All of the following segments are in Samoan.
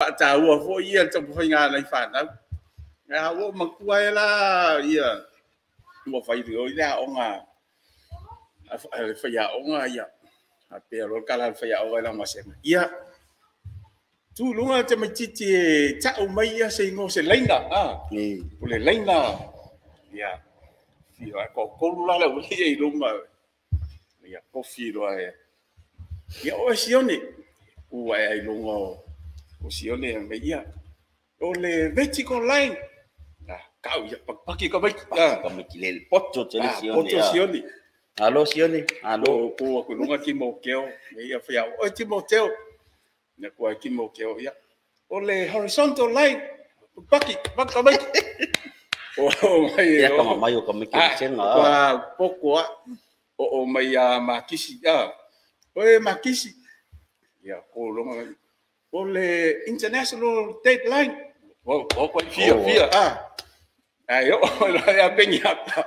faataua foi ia le taumafaiga a nai fanau. A ua ou matua ai la ia ua fai loa le aoga a le faiaoga ia faapea loa le tala a le faiaoga i lana vasega, ia, tu i luga le tamaitiiti e tau mai se igoa o se laina, o le laina, ia, ae toatolu la le aualii ia i luma, ia tofi loa e… Ia oe Sione. Tu ae ai i luga o Sione fai mai, ia, o le vertical line. Tau, ia patipati tamaiti. Tamaiti le poto tele Sione. Poto Sione. Malo Sione, malo. Tu atu i luga Timoteo, ia fai, oe Timoteo. Ia tu ae Timoteo, ia, o le horizontal line. Paki, paki tamaiti. Le atamamai o tamaiti o Pesega. Ua poto lava. Oo mai ia Makisi, oe Makisi. Ia tu loa, o le international date line. Ua fiafia lava. Ae oo mai loa ia Peniata,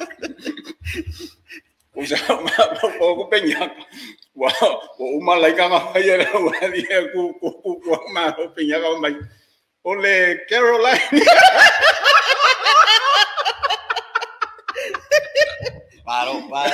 o Peniata, ua uma laina na faia e le aualii ia, tu tu tu tu, malo Peniata fai mai, o le Caroline. Malo, malo.